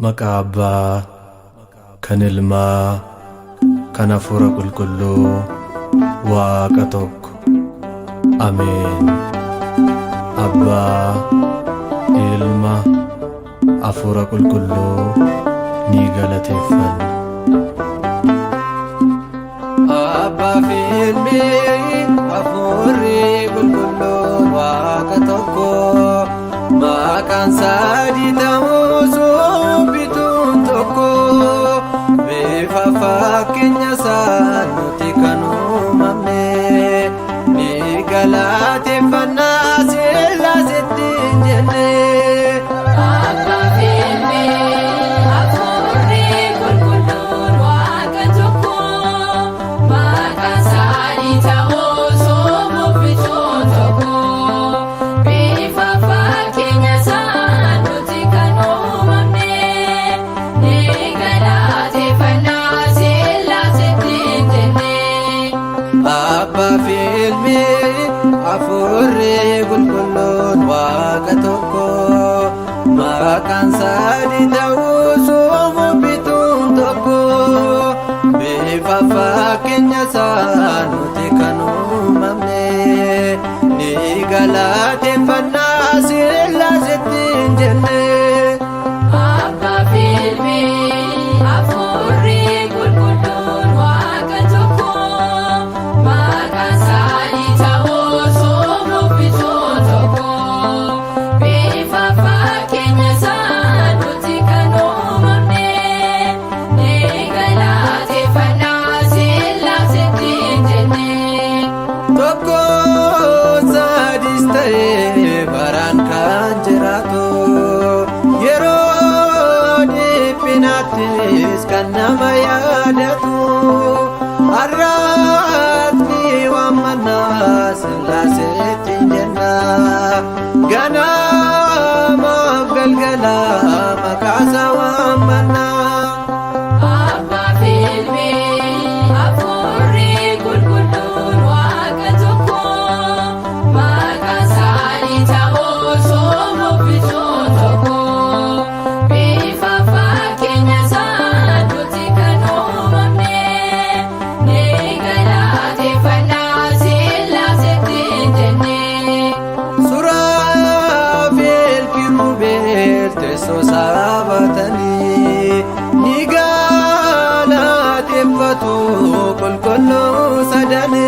Maqaa Abbaa, kan Ilmaa, kan Hafuura Qulqulluu, Waaqa tokko. Ameen. Abbaa, Ilma, Hafuura Qulqulluu ni galateeffanna. Abbaa fi Ilmi Hafuurri Qulqulluun Waaqa tokko, maqaan sadii ta'us bituun tokko, bifa fakkeenya isaan nuti kan uumamne, ni galateeffannaa Sillaaseetti jenne. Abbaa fi Ilmi Hafuurri Qulqulluun Waaqa tokko, maqaan sadii ta'us bituun tokko, bifa fakkeenya isaan nuti kan uumamne, ni galateeffannaa Sillaaseetti jenne. Abbaa fi Ilmi Hafuurri Qulqulluun Waaqa tokko, maqaan sadii ta'us bituun tokko, bifa fakkeenya isaan nuti kan uumamne, ni galateeffannaa Sillaaseetti jenne. Abbaa fi Ilmi Hafuurri Qulqulluun Waaqa tokko, maqaan sadii ta'us bituun tokko, bifa fakkeenya isaan nuti kan uumamne, ni galateeffannaa Sillaaseetti jenne. Tokko sadis ta'ee baraan kan jiraatu, yeroo dhiphinaattis kan nama yaadatu, har'aatti waammannaa Sillaaseetti jenna, ganamaaf galgala maqaasaa waammannaa. Abbaa fi Ilmi Hafuurri Qulqulluun Waaqa tokko, maqaan sadii ta'us bituun tokko, bifa fakkeenya isaan nuti kan uumamne, ni galateeffannaa Sillaaseetti jenne. Suraafeel Kiruubeel teessoo saabatanii ni galateeffatu qulqulluu sadanii.